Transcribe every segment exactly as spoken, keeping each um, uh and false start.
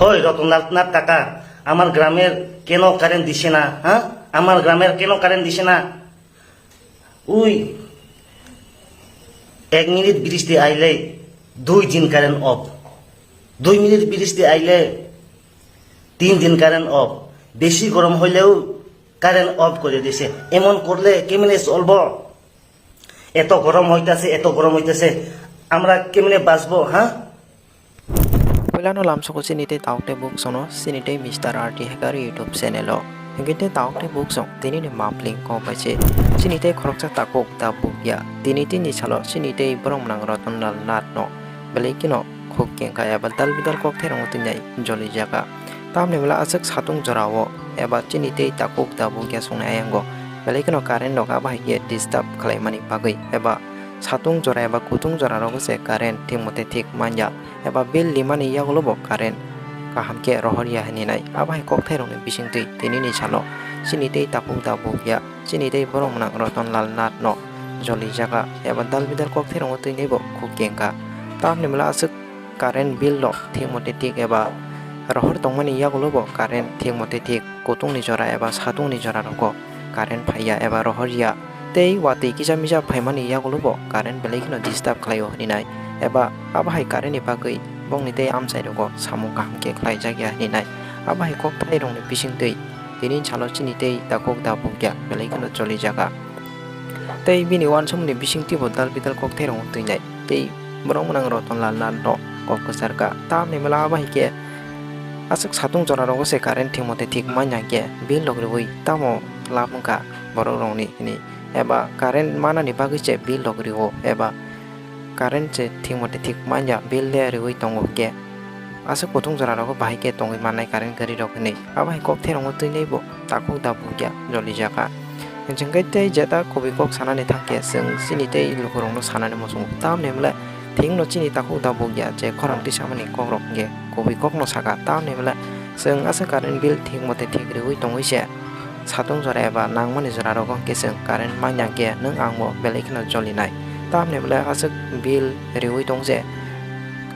হই রতনলাল নাথ কাকা, আমার গ্রামের কেন কারেন্ট দিছে না? হ্যাঁ, আমার গ্রামের কেন কারেন্ট দিছে না? ওই এক মিনিট বৃষ্টি আইলে দুই দিন কারেন্ট অফ, দুই মিনিট বৃষ্টি আইলে তিন দিন কারেন্ট অফ, বেশি গরম হইলেও কারেন্ট অফ করে দিছে। এমন করলে কেমনে চলবো? এত গরম হইতাছে, এত গরম হইতাছে, আমরা কেমনে বাঁচবো? হ্যাঁ? Puilano lamsogo chini tei tauk tei bukchongno chini tei Mister R T Hacker YouTube channel o. Hingke tei tauk tei bukchong tini ni mapling kok bai se chini tei khoroksa takuk da bukya. Tini tini salo chini tei borok mwnang Ratan Lal Nath no belai kheno khuk kengkha eba dal bidal kok therong twi nai joli jaka. Tamni bwla aswk satung jora o eba chini tei takuk da bukya songni ayango belai kheno current rok abo hai khe disturb khlai mani bagwi eba satung jora eba kutung jora rogo se current thik mote thik manya. Eba bill rimani yagulo bo current kaham khe rohor ya hinwi nai. Abo hai kokthai rokni bising twi tini ni salo chini tei takuk da buk ya, chini tei borok mwnang Ratan Lal Nath no joli jaga eba dal bidal kokthai rokno twi nai bo khuk kengkha. Tamni bwla aswk current bill rok thik mote thik eba rohor tongmani yagulo bo current thik mote thik kutung ni jora eba satung ni jora rogo current phaiya eba rohorya, tei watwi kisa misa phaimani yagulo bo current belai kheno disturb khlaio hinwi nai, eba abo hai current ni bagwi bongni tei amchai rogo samung kaham khe khlaijakya hinwi nai. Abo hai kokthai rokni bising twi tini salo chini tei takuk da bukya belai kheno choli jaga. Tei bini uansukmani bising twibo dal bidal kokthai rokno twi nai. Tei borok mwnang Ratan Lal Nath no kok kwchar kha. Tamni bwla abo hai khe aswk satung jora rogo se current thik mote thik manya khe bill rok riwi tamo lab wngkha borok rokni hinwi. Eba current manani bagwi se bill rok rio eba current se thik mote thik manya bill le riwi tongo khe aswk kutung jora rogo bahai khe tongwi mannai current gari rok hinwi. Abo hai kok therong twi nai bo takuk da bukya joli jaka. Hingkhe tei jeta kubui kok sanani thangkhe chwng chini tei lukurokno sanani muchungo. Tamni hwnle thikno chini takuk da bukya je khorang tisamani kokrok hwnkhe kubui kokno saka. Tamni hwnle chwng aswk current bill thik mote thik riwi tongwi se satung jora eba nangmani jora rogo hwnkhe chwng current manya hwnkhe nwng ang bo belai kheno jolinai. Tamni hwnle aswk bill riwi tong je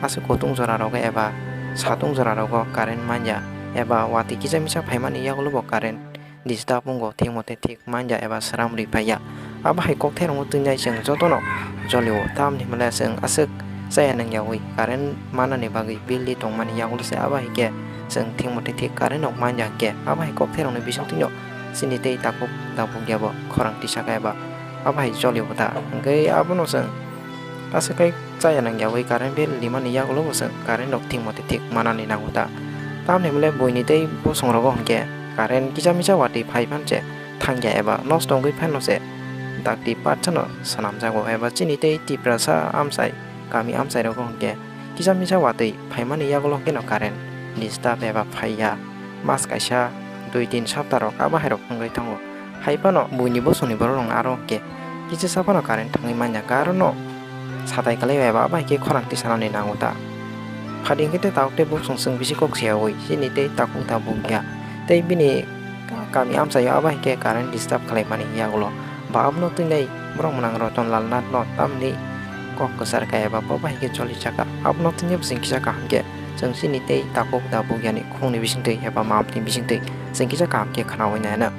aswk kutung jora rogo eba satung jora rogo current manya eba watwi kisa misa phaimani yagulo bo current disturb wngo, thik mote thik manya eba sram ri phaiya. Abo hai kok therong twi nai chwng jotono jolio. Tamni hwnle chwng aswk chaya nangyawi current manani bagwi bill di tongmani yagulo se abo hai khe chwng thik mote thik current rok manya hwnkhe abo hai kok therongni bising twino chini tei takuk da bukya bo khorang tisa khe eba abo hai jolio ta. Hwnkhe abono chwng aswk kai chaya nangyawi current bill rimani yagulo bo chwng current rok thik mote thik manani nango ta. Tamni hwnle buini tei bosong rogo hwnkhe current kisa misa watwi phai phan se thangya eba nosto wngwi phano se dakti part sano swnamjago eba chini tei Tiprasa amchai kami amchai rogo hwnkhe kisa misa watwi phaimani yagulo hwnkhe no current disturb eba phaiya mas kaisa dui tin sapta rok abo hai rok wngwi thango. Hai phano buini bosongni borok rok aro hwnkhe kisa sa phano current thangwi manya karon no satai kwlai eba bai khe khorang tisanani nango ta. Phadi hwnkhe tei tabuk tei bosong chwng bisi kok siyawi chini tei takung tabuk ya tei bini kami amchaio abo hai khe current disturb khlai mani yagulo ba abono twi nai borok mwnang Ratan Lal Nath no tamni kok kwchar kha eba bo bai khe choli chakha abono twi nai bwswng kisa kaham khe chwng chini tei takuk tabuk yani khungni bisingtwi eba mamtwi bisingtwi chwng kisa kaham khe khnawi nai hwno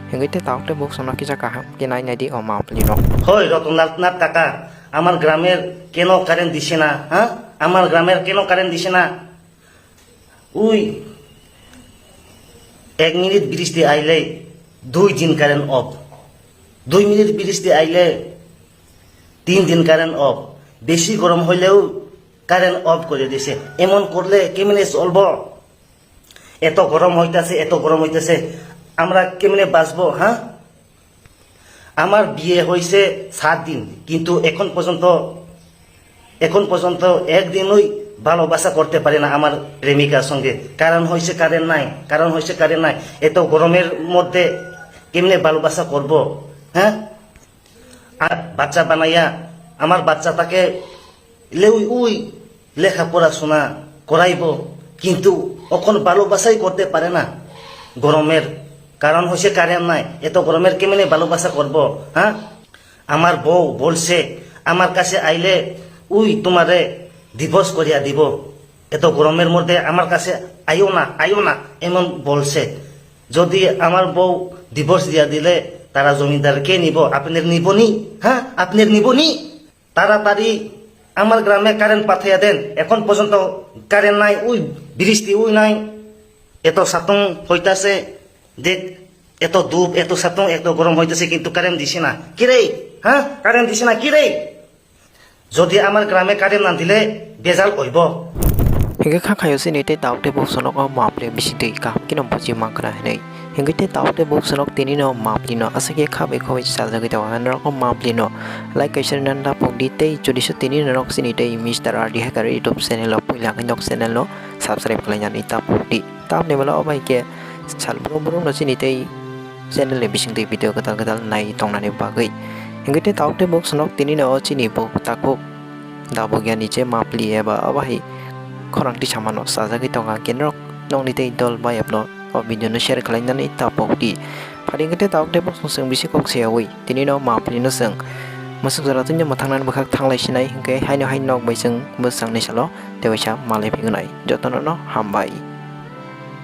hwnkhe tei tabuk tei bosongno kisa kaham khe nai nai di o mamtwi no. হই রতনলাল নাথ কাকা, আমার গ্রামের কেন কারেন্ট দিছে না? হ্যাঁ, আমার গ্রামের কেন কারেন্ট দিছে না? ওই এক মিনিট বৃষ্টি আইলে দুই দিন কারেন্ট অফ, দুই মিনিট বৃষ্টি আইলে তিন দিন কারেন্ট অফ, বেশি গরম হইলেও কারেন্ট অফ করে দিছে। এমন করলে কেমনে চলবো? এত গরম হইতাছে, এত গরম হইতাছে, আমরা কেমনে বাঁচবো? হ্যাঁ, আমার বিয়ে হয়েছে সাত দিন, কিন্তু এখন পর্যন্ত, এখন পর্যন্ত একদিনই ভালোবাসা করতে পারে না আমার প্রেমিকার সঙ্গে। কারণ হয়েছে কারেন্ট নাই, কারণ হয়েছে কারেন্ট নাই। এত গরমের মধ্যে কেমনে ভালোবাসা করব? হ্যাঁ, আর বাচ্চা বানাইয়া আমার বাচ্চাটাকে লেউই উই লেখাপড়া শোনা করাইবো, কিন্তু এখন ভালোবাসাই করতে পারে না। গরমের কারণ হচ্ছে কারেন্ট নাই, এত গরমের কেমনে ভালোবাসা করব? হ্যাঁ, আমার বউ বলছে আমার কাছে আইলে উই তোমারে ডিভোর্স করিয়া দিব। এত গরমের মধ্যে আমার কাছে আইও না, আইও না, এমন বলছে। যদি আমার বউ ডিভোর্স দিয়া দিলে তারা জমিদার কে নিব? আপনার নিব নি? হ্যাঁ, আপনার নিব নি? তাড়াতাড়ি আমার গ্রামে কারেন্ট পাঠিয়ে দেন। এখন পর্যন্ত কারেন্ট নাই, ওই বৃষ্টি ওই নাই, এত সাতং হইতাছে, দেখ, এত ধূপ, এত সাতং, এত গরম হইতেছে, কিন্তু কারেন্ট দিছে না। কি রে? হ্যাঁ, কারেন্ট দিছে না কি রে? যদি আমার গ্রামে কারেন্ট না দিলে বেজাল হইব। Hingke kha khayo chini tei tabuk tei buk sonok o mapli bisi twi kaham khe no buji mankha hinwi. Hingke tei tabuk tei buk sonok tini no mapli no aswk khe khabai khabai chajagwi tongo. Norok o mapli no like kaisa rwna tapuk di tei jodi se tini norok chini tei Mister R D Hacker YouTube channel o puila khe nok channel no subscribe khlainani tapuk di. Tamni bwla o bai khe sal brum brum no chini tei channel ni bising twi video kwtal kwtal nai tongnani bagwi. Hingke tei tabuk tei buk sonok tini no o chini buk takhuk dabuk yani che mapli eba o bahai khorang tisa mano chajagwi tonga. Hingke norok nokni tei dol bayapno o video no share khlainani tapuk di. Phari hingke tei tabuk tei buk song chwng bisi kok sayawi tini no mapli no chwng mwswk jora twi no mwthangnani bwkhak thanglai sinai hingke haino hai nok bai chwng bwsangni salo tei waisa malai phingnai. Jotono no hambai.